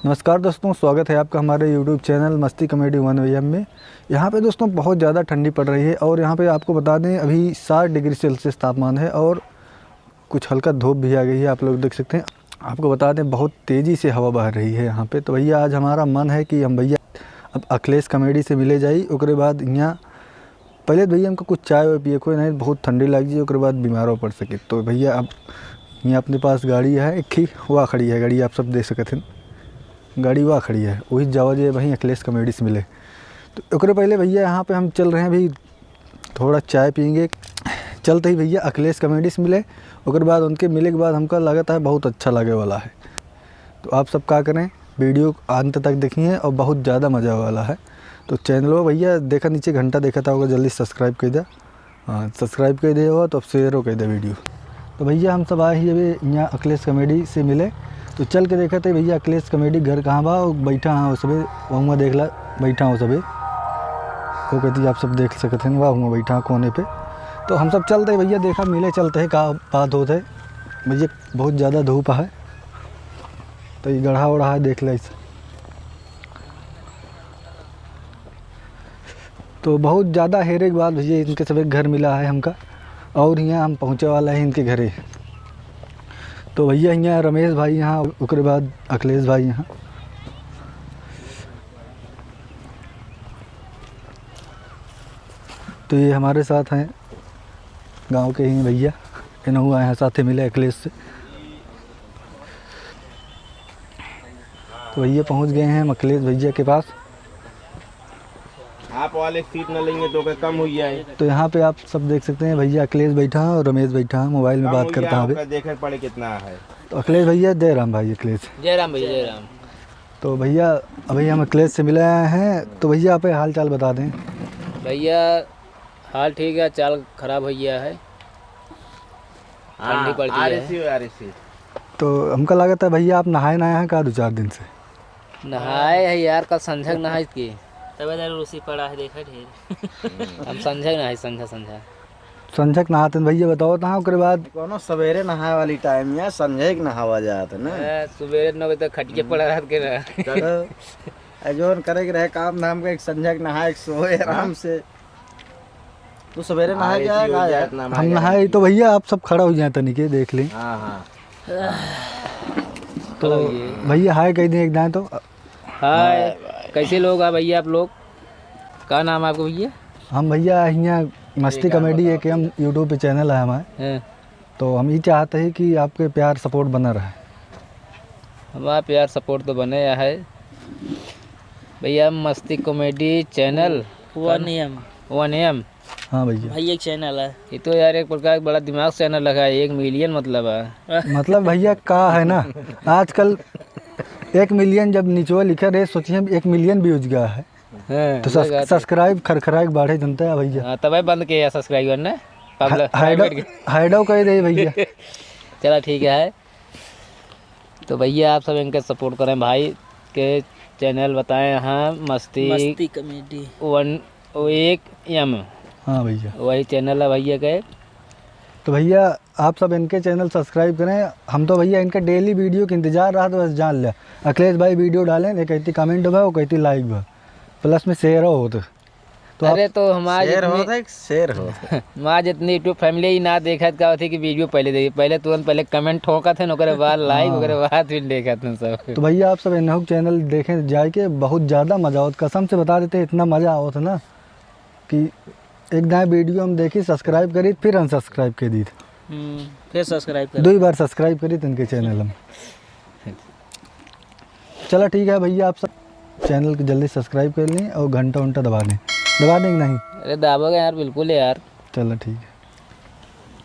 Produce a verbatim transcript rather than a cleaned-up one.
नमस्कार दोस्तों, स्वागत है आपका हमारे YouTube चैनल मस्ती कॉमेडी वन एम में। यहाँ पे दोस्तों बहुत ज़्यादा ठंडी पड़ रही है और यहाँ पे आपको बता दें अभी सात डिग्री सेल्सियस तापमान है और कुछ हल्का धूप भी आ गई है, आप लोग देख सकते हैं। आपको बता दें बहुत तेज़ी से हवा बह रही है यहाँ पे। तो भैया आज हमारा मन है कि हम भैया अब अखिलेश कॉमेडी से मिले जाई, ओकरे बाद यहाँ पहले तो भैया हमको कुछ चाय वाय पिए को नहीं, बहुत ठंडी लग जाए, ओकरे बाद बीमार हो पड़ सके। तो भैया अब यहाँ अपने पास गाड़ी है एक ही, वह खड़ी है गाड़ी, आप सब देख सकत हैं, गाड़ी वह खड़ी है, वही जावा जाए वहीं अखिलेश कॉमेडी से मिले। तो ओकरे पहले भैया यहाँ पे हम चल रहे हैं अभी, थोड़ा चाय पिएंगे। चलते ही भैया अखिलेश कॉमेडी से मिले, ओकरे बाद उनके मिले के बाद हमका लगता है बहुत अच्छा लगे वाला है। तो आप सब का करें, वीडियो अंत तक देखिए और बहुत ज़्यादा मज़ा वाला है। तो चैनल भैया देखा नीचे घंटा देखा था होगा, जल्दी सब्सक्राइब कर दे। हाँ, सब्सक्राइब कर दे हो तो शेयरो कर दे वीडियो। तो भैया हम सब आए ही अभी यहाँ अखिलेश कॉमेडी से मिले, तो चल के देखा थे भैया अखिलेश कॉमेडी घर कहाँ बा, वो बैठा हाँ वो सबे, वहाँ देख ला बैठा हो सबे, वो कहती आप सब देख सकते हैं, वह हुआ बैठा कोने पे। तो हम सब चलते भैया देखा मिले चलते हैं का बात होत है। भैया बहुत ज़्यादा धूप है, तो ये गढ़ा उढ़ा है, देख ले इस। तो बहुत ज़्यादा हेरे के बाद भैया इनके सब एक घर मिला है हमका, और यहाँ हम पहुँचे वाला है इनके घरे। तो भैया यहाँ रमेश भाई यहाँ, ओकरे बाद अखिलेश भाई यहाँ। तो ये हमारे साथ हैं, गांव के ही भैया, इन्हों आए हैं साथे मिले अखिलेश से। तो भैया पहुंच गए हैं हम अखिलेश भैया के पास। आप वाले सीट न लेंगे तो क्या कम हुई जाए? तो यहाँ पे आप सब देख सकते हैं, भैया अखिलेश बैठा है और रमेश बैठा है, मोबाइल में कम बात हुई करता जाए, है अभी। आपका देखे पड़े कितना है। तो अखिलेश भैया, जय राम भाई अखिलेश। जय राम भैया, जय राम। तो भैया अभी हम अखिलेश से मिले आए हैं, तो भैया आप हाल चाल बता दें। भैया हाल ठीक है, चाल खराब हो गया है, ठंडी हाँ, पड़ती है। R S C, R S C. तो हमका लागत है भैया आप नहाए ना आए हैं का दो चार दिन से? नहाए है यार, कल संझक नहाए की। तबे दारू रूसी पड़ा है, देखा ढेर। हम संझक नहाए, संझा, संझा। संझक नहाते हैं भैया, बताओ तो हाँ, ओकरे बाद। कोनो सवेरे नहाए वाली टाइम या संझक नहावा जात है ना। ए, सवेरे नौ बजे तक खटिया पड़ा रहत के ना। चलो, ए, जोन करे के रहे काम धाम के, एक संझक नहाए, एक सोए आराम से। तू सवेरे नहाए आए गया है, थे, का उज्जैन यार? इतना हम नहाए नहाए तो भैया आप सब खड़ा हो जाए तनिके, देख लें। हाँ, हाँ। तो खड़ा होइए। भैया हाय कह दें एक दाएं तो। हाय, कैसे लोग आ भैया आप लोग? का नाम है आपको भैया? हम भैया हियाँ मस्ती एक कॉमेडी, एक हम YouTube पे चैनल है हमारे। हैं। तो हम ये चाहते हैं कि आपके प्यार सपोर्ट बना रहे। हमारा प्यार सपोर्ट तो बने है भैया, Masti comedy channel. One M. One M. हाँ भैया। भाई एक चैनल है। ये तो यार एक प्रकार का बड़ा दिमाग चैनल लगा है, एक मिलियन मतलब है। मतलब भैया का है ना, आजकल एक मिलियन जब नीचे लिखा रहे, सोचिए एक मिलियन व्यूज गया है। हाँ, तो सब्स-, सब्सक्राइब खरखराइक बाढ़े जनता है भैया। हाँ, तबे बंद किया सब्सक्राइब करना। हाइडो कह दे भैया। चला ठीक है। तो भैया आप सब इनके सपोर्ट करें भाई के चैनल बताएं, हाँ, मस्ती मस्ती कॉमेडी। वन, वो एक एम। हाँ भैया। वही चैनल है भैया के। तो भैया आप सब इनके चैनल सब्सक्राइब करें। हम तो भैया इनके डेली वीडियो के इंतजार रहा, तो बस जान लिया, अखिलेश भाई वीडियो डालें, एक कहती कमेंट बा, वो कहती लाइक बा, प्लस में शेयर हो तो। तो अरे आप तो हमार शेयर जितनी होत है, शेयर होत है। हमार जितनी YouTube फैमिली ही ना देखत का होती कि वीडियो पहले देखी, पहले तुरंत पहले कमेंट ठोकत है, ओकरे बाद लाइक, हाँ। ओकरे बाद फिर देखत हैं सब। तो भैया आप सब इन्हों चैनल देखें जाए के, बहुत ज़्यादा मज़ा आवत, कसम से बता देते इतना मज़ा आवत है ना कि एक दाएं वीडियो हम देखी, सब्सक्राइब करी, फिर अनसब्सक्राइब कर दी। हम्म, फिर सब्सक्राइब कर। दो ही बार सब्सक्राइब करी तो इनके चैनल हम। चला ठीक है भैया, आप सब चैनल को जल्दी सब्सक्राइब कर लें और घंटा उंटा दबा दें। दबा दें कि नहीं? अरे दाबोगे यार, बिल्कुल है यार। चला ठीक है।